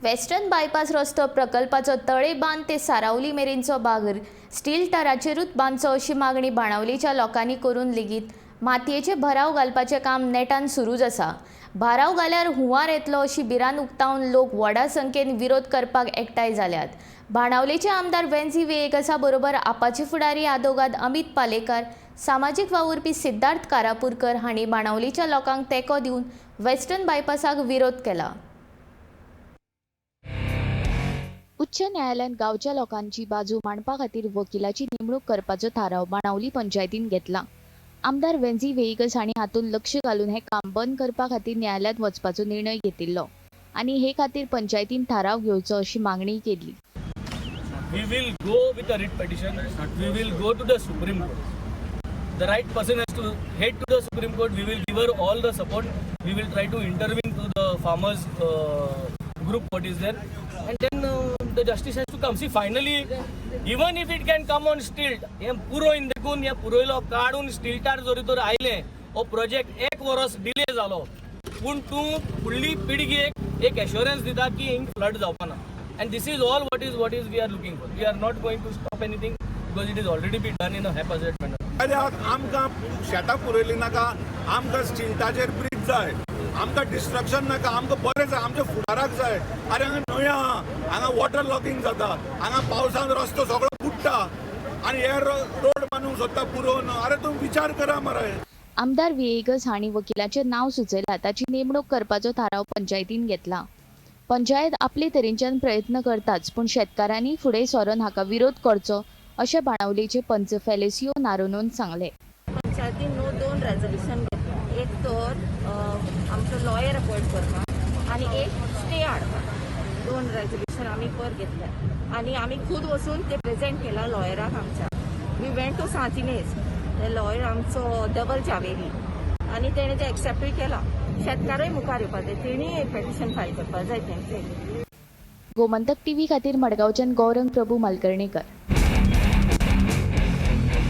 Western bypass रस्तो प्रकल्पाचो तळे बांद ते सारावली मेरेनचो भाग स्टील ताराचेरूच बांदचो अशी मागणी बाणावलीच्या लोकांनी करून लेगीत मातयेचे भराव घालपाचें काम नेटान सुरूच आसा. भाराव घाल्यार हुंवार येतलो अशी भिरांत उक्तावन लोक व्हडा संख्येन विरोध करपाक एकठांय जाल्यात. बाणावलेचे आमदार वेन्झी व्हिएगसा बरोबर आपाचे फुडारी आदोगाद अमित पालेकार, सामाजीक वावुरपी सिद्धार्थ कारापूरकर हांणी बाणावलीच्या लोकांक तेंको दिवन वेस्टर्न बायपासाक विरोध केला. उच्च न्यायालयान गांवच्या लोकांची बाजू मांडपा खातीर वकिलाची नेमणूक करपाचो थाराव बाणावली पंचायतीन घेतला. आमदार वेन्झी व्हिएगस हांणी हातूंत लक्ष घालून हें काम बंद करपा खातीर न्यायालयांत वचपाचो निर्णय घेतिल्लो आनी हे खातीर पंचायतीन थाराव घेवचो अशी मागणी केल्ली. We will go with a writ petition. We will go to the Supreme Court. The right person has to head to the Supreme Court. We will give her all the support. We will try to intervene to the farmers group what is there, and then the justice has to come. See, finally, even if it can come on stilt, हे पुरोवन देखून हे पुरयलो काडून स्टिल्टार जरी तर आयले, हो project एक वरस डिले जालो, पूण तूं फुडली पिळगेक एक एश्योरन्स दिता की हिंग फ्लड जावपा ना. And this is all what is we are looking for. We are not going to stop anything because it is already be done in a haphazard manner. कित्याक आमकां शेतां पुरयलीं नाका, आमकां स्टिल्टाचेर ब्रीज जाय, आमकां डिस्ट्रक्शन नाका, आमकां बरें जाय, आमच्या फुडाराक जाय. आरे, हांगा न्हंय आहा, हांगा वॉटर लॉगिंग जाता, हांगा पावसान रस्तो सगळो बुडटा आनी हे रोड बांदूंक सोदता पुरोवन. अरे, तुमी विचार करा मरे. आमदार व्हिएगस हांणी वकिलाचें नांव सुचयलां ताची नेमणूक करपाचो थाराव पंचायतीन घेतला. पंचायत आपले तरेच्यान प्रयत्न करताच, पूण शेतकारांनी फुडें सरून हाका विरोध करचो अशें बाणावलेचे पंच फेलेसियो नारोनोन सांगलें. पंचायतीन न्हू दोन रेजोल्युशन घेतलें. एक तर आमचो लॉयर अपॉयंट करपाक आनी एक स्टे हाडपाक. दोन रेजोल्युशन आमी पर घेतले आनी आमी खूद वचून ते प्रेझेंट केला लॉयराक आमच्या. We went to Sant Inez. ते लॉयर आमचो धवल जावेरी आनी तेणें ते एक्सेप्टूय केला. शेतकारूय मुखार येवपाक जाय, तेणीय एक पेटिशन फायल करपाक जाय तेंचे. गोमंतक टीव्ही खातीर मडगांवच्यान गौरंग प्रभू मालकर्णेकर.